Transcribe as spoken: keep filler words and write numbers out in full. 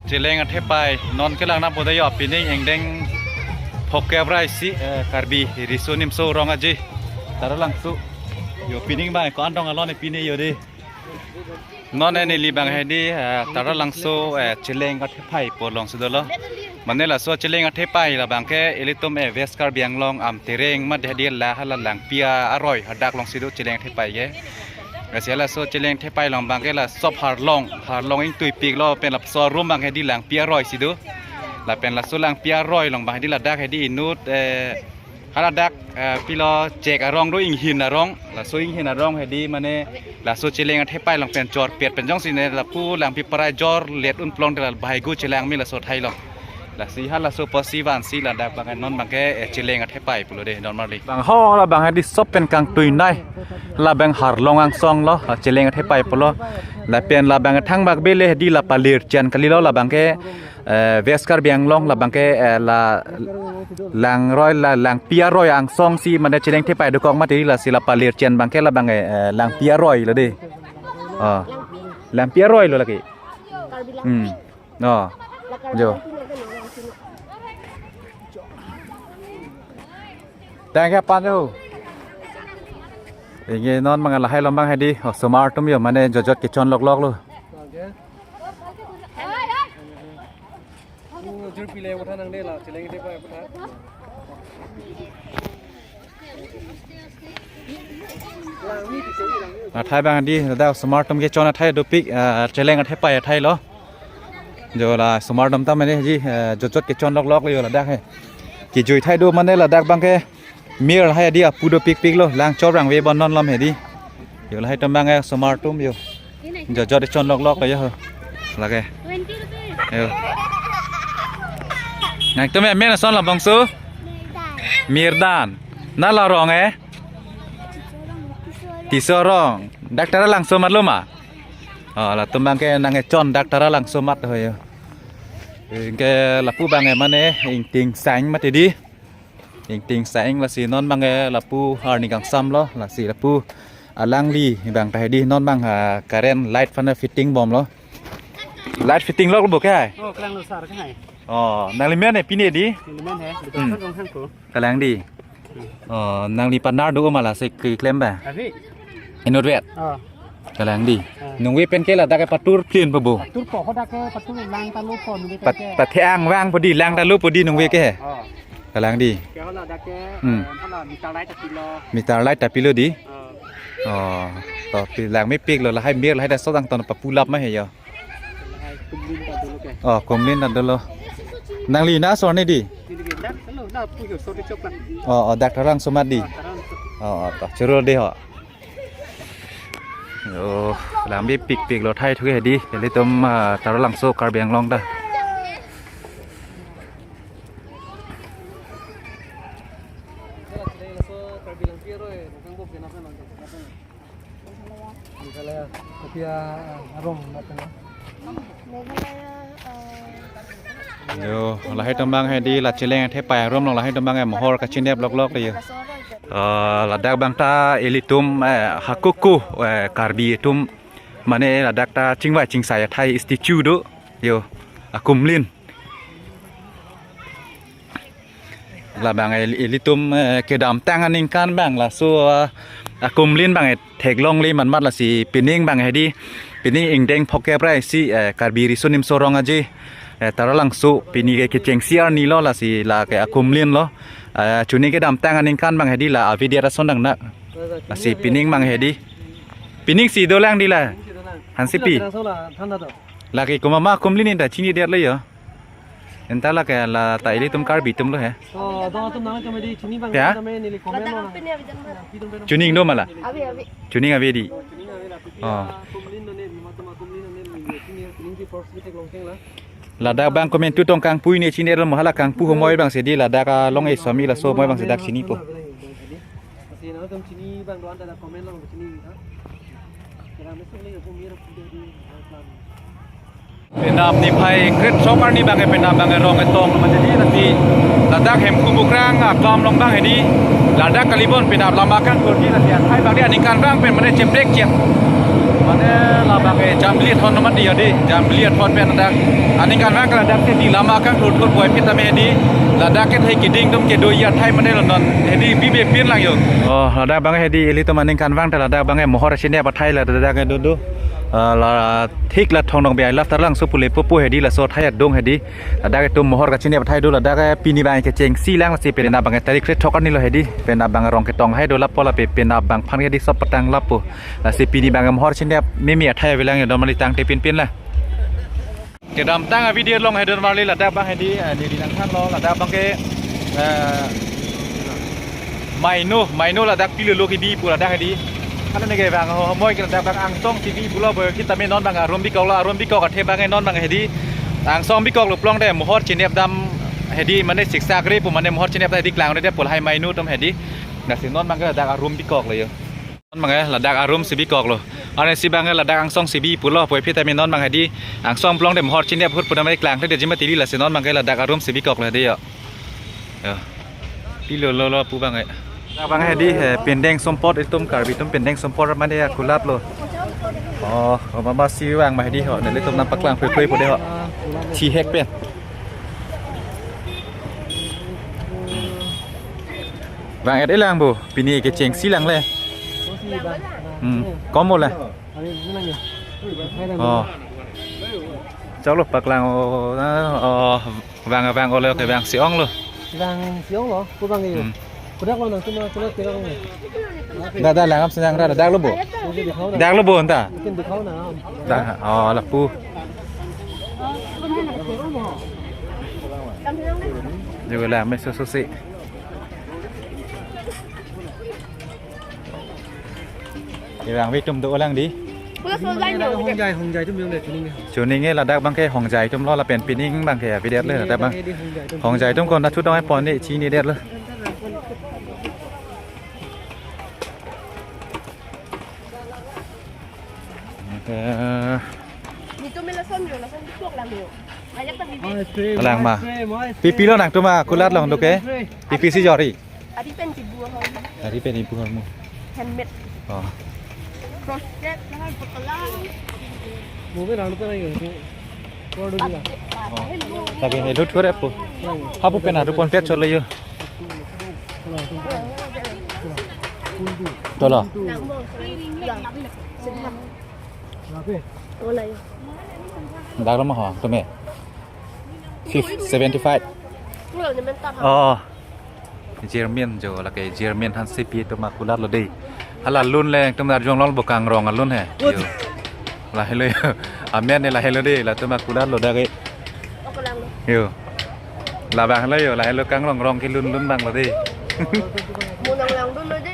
Cheleng athepai non kelang na boda yo, pining ingdeng phokep ra isi, eh, Karbi Riso Nimso Rong Aje, Taralangso. Yo, pining bang ko andong alon pine yo de. Non neli bang hedi, eh, Taralangso, eh, cheleng athepai pu alongsi dolo. Mane laso cheleng athepai labang ke ilitum, eh, West Karbi Anglong Amtereng mate hedi la hala Langpi aroi hadak alongsi do cheleng athepai ke. Lasi laso cheleng athepai along bang ke la sop harlong, harlong ingtuipik lo pen laso arum bang hedi Langpi aroi si do. Lapen laso Langpi aroi along bang hedi ladak hedi inut, eh, haladak, eh, pilo chek arong do, inghin arong. Laso inghin arong hedi mane laso cheleng athepai along pen chorpet pen jongsi ne lapu Langpi parai jor let un plong de la bahai gu chelang mi laso thai along. Lasi halaso apotsi vansi ladak bang non bang ke, eh, cheleng athepai pulo de normally. Bang ho labang hedi sop pen kangtuinei. Labang harlong angsong lo, ah, cheleng athepai pulo. Lapen labang thang bak bele hedi la palir chen kali lo labang ke, eh, West Karbi Anglong labang ke, eh, la Langroi la Langpi aroi angsong si mane cheleng athepai dokok mati lasi la palir chen bang ke labang, eh, Langpi aroi lo de. Oh. Langpi aroi lo lagi. Hmm. No. Jo. Thank you, Panu. Inge non mangala hai lombang hedi. Oh, osomar atum yo mane jotjot kechon loklok lo. Athai bang di ladak osomar atum kechon athai dopik, ah, cheleng athepai athai lo. Jo la osomar atum ta mane ji, eh, jotjot kechon loklok lo yo ladak he. Kejui athai do mane ladak bang ke mir hai di apu dopikpik lo, lang chorang ve bon non lom hedi. Yo lahai atum bang ke osomar atum yo. Jotjot chon loklok lo yo. Lake. Yo. Nangtum amen ason labangso? Mirdan. Na la rong eh? Tiso rong. Dak Taralangso amat lo ma? Oh, latum bang ke nangkechon dak Taralangso amat ho yo. Ke lapu bang ke mane ingting sang mati di. Ingting sang lasi non bang ke lapu arni kangsam lo, lasi lapu alangli bang ta hedi non bang, ah, current light aphan fitting bom lo. Light fitting lo bo ke hai? Oh, kelang lo sar ke hai. Oh, nangli men eh pine di? Nangli men hai, betul. Hmm. Kan rong hang ko. Kelang di. Hmm. Oh, nangli partner do ma lasi keklem ba? Abi. Inut vet. Oh. Kelang di. Ah. Nungve pen ke ladak ke patur plin po bo. Patur po, hadak ke patur lang ta lo po nungve pen Pat-, ke. Pathe-ang vang po di, lang ta lo po di nungve ke. Oh. Kelang di. Ke hala dak ke, Hmm. eh, hala meter light ta pilo. Meter light ta pilo di. Oh. Oh. To pi lang mepik lo lahai mir lahai ta sodang ton papulap ma he yo. Lahai kumlin ta dolo ke. Oh, kumlin ta dolo. Nangli na ason ne di? Neli ke dak lo, na pu yo so di chok lang. Oh, oh, dak Taralangso amat di. Ah, Taralangso. Oh, oh, to churul di ho. Yo, lang mepikpik lo athai thu ke hedi, ilitum, ah, Taralangso Karbi Anglong ta. Yo, lahai atum bang hedi la cheleng athepai arum lo lahai atum bang eh mohor kachinep loklok le yo. Ah, ladak bang ta ilitum, eh, hakuku, eh, Karbi atum mane ladak ta chingvai chingsai athai statue do yo, akumlin. Labang ili-, ilitum, eh, kedamtang aningkan bang laso, eh, akumlin bang, eh, theklongle amat amat lasi pining bang hedi pining ingdeng phokep ra isi, eh, Karbi Riso Nimso Rong Aje, eh, Taralangso pini ke kechengsi arni lo lasi lake akumlin lo. Eh, chuni kedamtang aningkan bang hedi la avedet ason dang na. Lasi pining bang hedi. Pining si dolang di la. Hansi pi. Lake komat ma akumlin ta chinidetlo yo. Anta lake la ta ilitum Karbi atum lo he. Oh, dong atum nang kami di chini bang Ya? Kami neli komen lo. Chuni do ma la? Ave, ave. Chuni ave di. Oh. Ladak bang komentu tong kangpu ne chinidetlo mo hala kangpu homoi bang si di ladak along e somi laso homoi bang si dak chinipo. Penap niphai krethrok arni bang ke penap bang ke rong etong lo mati di, lasi ladak Hemku Bukrang akam along bang hedi ladak kalibon penap lama kangkur di, lasi athai bang di aningkan bang pen mane cheprek chep. Mane labang ke jambili athon mati ya di, jambili athon pen ladak aningkanvang ke ladak ke di lama kangthur thur puvoiphit tame di, ladak ke thai keding atum kedo ya thai mane lo non hedi bibe pin lang yo. Oh, ladak abang hedi ilitum aningkanvang ta ladak abang mohor chinep athai ladak ke do do. Ah, la thik la Thong Nokbe Ailove Taralangso pu le pupo hedi laso athai adung hedi. Ladak itum mohor kachinep athai do, ladak pini abang kechengsi lang si penap abang tarik kre thok arni lo hedi. Penap abang rong ketong hai do lapu lape penap abang aphan hedi sop patang lapu. Lasi pini abang mohor chinep mimi athai avelang ya don marli tangte pinpin la. Kedamtang a-video along hedi don marli ladak abang hedi, eh, neli nangthanlo ladak abang ke, eh, maino, maino ladak pilo lo kebi pu ladak hedi. Hala neke abang ho, homoi ke ladak abang angsong si bi pulo puvoiphit tame non abang arum bikok lo, arum bikok athe abang non abang hedi. Angsong bikok lo pulote mohor chinep dam hedi mane siksak re pu mane mohor chinep ta hedi klangre de pu lahai maino atum hedi. Lasi non abang ke ladak arum bikok lo yo. Non abang ke ladak arum si bikok lo. Ansi abang ke ladak angsong si bi pulo puvoiphit tame non abang hedi. Angsong pulote mohor chinep ahut pu dam klangre de jima tili lasi non abang ke ladak arum si bikok lo hedi yo. Yo. Pilo lo lo pu abang ke. Abang hedi, eh, pindeng sumpot itum Karbi atum pindeng sumpot mane akulat lo. Oh, oh, mama si abang ma hedi ho, nelitum nangpaklang pui pui pu de ho. Chihek pen. Abang et-e lang bo, pini kechengsi lang le. Hmm, kom bo le. Oh. Choklo paklang o, oh, abang abang ole ke abang si-ong lo. Abang si-ong lo, ko abang yo. Hmm. Kudak lo nang cuma kudak kira ko. Dah dah lang ap senang dah dah lo bo. Dak lo bo anta. Mungkin dikhau na. Dah, oh lapu. Juga lang me susu si. Abang avi atum do lang di. Pulas lo jai nyo. Hongjai, hongjai atum jong le chuning. Chuning e ladak abang ke hongjai atum lo lapen pining abang ke avi det le ladak abang. Hongjai atum kon na chutong ai pon ni chini det le. Eh. Nelitum lason yo, lason bikok lang yo. Ajak ta bibi. Lang ma. Pipi lo nangtum akulat long do ke. Pipi si jori. Ari pen kibu ahormu. Ari pen ibu ahormu. Handmade. Oh. Crochet lahan putala. Mo be rang ko na yo. Ko do gila. Lagi helu thur apu. Hapu pen aru pon pet cholo yo. Tolo. Wala yo. Dak lo ma ho, tumi. Fif-, seventy-five. Wala ni mentak ha. Oh. German jo, lake German aphan si pi atum akulat lo dei. Hala lun le atum arjong lo bo kangrong alun he. Yo. Lahelo yo. Amen ne lahelo dei, latum akulat lo dak ke. Oke lang lo. Yo. Labang lo yo, lahelo kangrong rong kelun lun abang lo dei. Mo nang langdun lo dei.